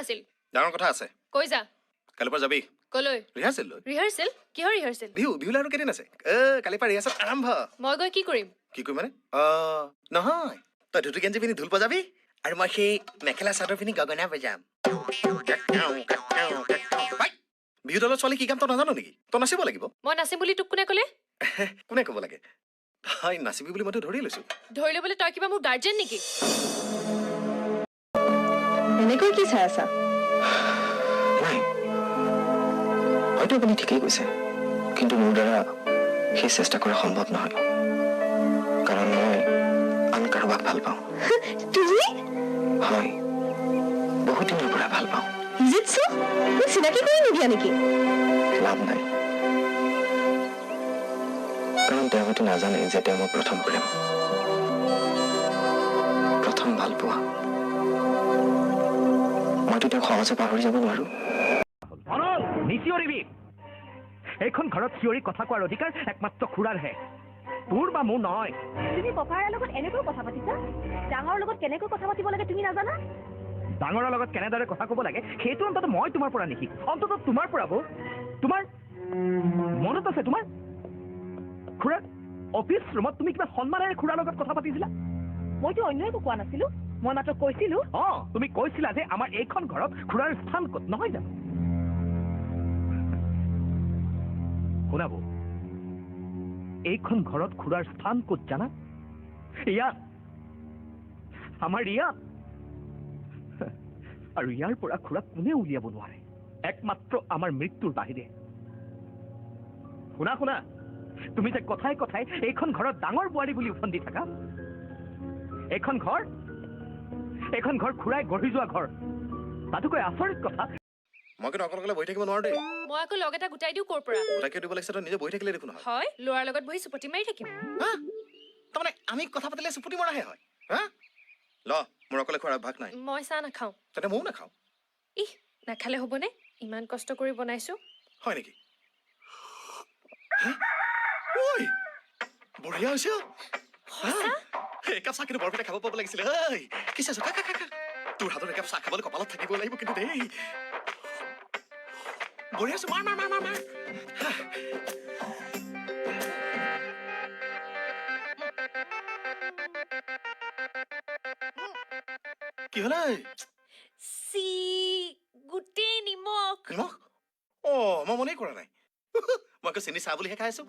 আছিল। ডাঙৰ কথা আছে। কৈ যা। কালিৰ পৰা যাবি? কলৈ? ৰিহাৰ্চেল লৈ। ৰিহাৰ্চেল? কিহৰ ৰিহাৰ্চেল? বিহু। বিহুলৈ আৰু কেইদিন আছে? কালিৰ পৰা ৰিহাৰ্চেল আৰম্ভ। মই গৈ কি কৰিম? কি কৰিম মানে? নহয়, তই ধুতি গেঞ্জি পিন্ধি ঢোল বজাবি আৰু মই সেই মেখেলা চাদৰ পিন্ধি গগনা বজাম। বিহু দলৰ ছোৱালী কি কাম তই নাজানো নেকি? তই নাচিব লাগিব। মই নাচিম বুলি তোক কোনে ক'লে? কোনে ক'ব লাগে? তই নাচিবি বুলি মইতো ধৰি লৈছো। ধৰি ল'বলৈ তই কিবা মোৰ গাৰ্জেন নেকি? এনেকৈ কি চাই আছা? নাই, হয়তো আপুনি ঠিকেই কৈছে, কিন্তু মোৰ দ্বাৰা সেই চেষ্টা কৰা সম্ভৱ নহয়, কাৰণ মই আন কাৰোবাক ভাল পাওঁ। তুমি? হয়, বহুত দিনৰ পৰা ভাল পাওঁ। Is it so? মোক চিনাকি কৰি নিদিয়া নেকি? লাভ নাই, কাৰণ তেওঁ হয়তো নাজানে যে তেওঁ মোৰ প্ৰথম প্ৰেম, প্ৰথম ভালপোৱা। মইতো তেওঁক সহজে পাহৰি যাব নোৱাৰো। অনল, নিচিঞৰিবি। এইখন ঘৰত চিঞৰি কথা কোৱাৰ অধিকাৰ একমাত্ৰ খুৰাৰহে, তোৰ বা মোৰ নহয়। তুমি পপাৰাৰ লগত এনেকৈ কথা পাতিছা? ডাঙৰৰ লগত কেনেকৈ কথা পাতিব লাগে তুমি নাজানা? ডাঙৰৰ লগত কেনেদৰে কথা ক'ব লাগে সেইটো অন্ততঃ মই তোমাৰ পৰা নিশিকো। অন্ততঃ তোমাৰ পৰা বৌ। তোমাৰ মনত আছে, তোমাৰ খুৰাৰ অফিচ ৰুমত তুমি কিবা সন্মানেৰে খুৰাৰ লগত কথা পাতিছিলা? মইতো অন্য একো কোৱা নাছিলো, মই মাত্ৰ কৈছিলো। অ, তুমি কৈছিলা যে আমাৰ এইখন ঘৰত খুৰাৰ স্থান ক'ত, নহয় জানো? শুনাব, এইখন ঘৰত খুৰাৰ স্থান ক'ত জানা? ইয়াত, আমাৰ ইয়াত। আৰু ইয়াৰ পৰা খুৰাক কোনেও উলিয়াব নোৱাৰে, একমাত্ৰ আমাৰ মৃত্যুৰ বাহিৰে। শুনা শুনা, তুমি যে কথাই কথাই এইখন ঘৰত ডাঙৰ বোৱাৰী বুলি উফন্দি থাকা, এইখন ঘৰ, এইখন ঘৰ খুৰাই গঢ়ি যোৱা ঘৰ। তাতোকৈ আচৰিত কথা, মই কিন্তু অকলে অকলে বহি থাকিব নোৱাৰো দেই। মই আকৌ লগ এটা গোটাই দিওঁ ক'ৰ পৰা? গোটাই কিয় দিব লাগিছে? তই নিজে বহি থাকিলে দেখোন নহয়। হয়, ল'ৰাৰ লগত বহি চুপতি মাৰি থাকিম। তাৰমানে আমি কথা পাতিলে চুপতি মৰাহে হয়? হা, ল, মোৰ অকলে খোৱাৰ অভ্যাস নাই। মই চাহ নাখাওঁ। তেন্তে ময়ো নাখাওঁ। ইহ, নাখালে হ'বনে? ইমান কষ্ট কৰি বনাইছো। হয় নেকি? ঐ, বঢ়িয়া হৈছে। একাপ চাহ কিন্তু বৰপিঠা খাব পাব লাগিছিলে। ঐ, কি চাইছ? খা খা খা খা। তোৰ হাতত একাপ চাহ খাবলৈ কপালত থাকিব লাগিব কিন্তু দেই। বঢ়িয়া হৈছে। মাৰ মাৰ মাৰ মাৰ মাৰ। কি হ'ল? চি, গোটেই নিমখ। নিমখ? অ, মই মনেই কৰা নাই। মই আকৌ চেনি চাহ বুলিহে খাই আছো।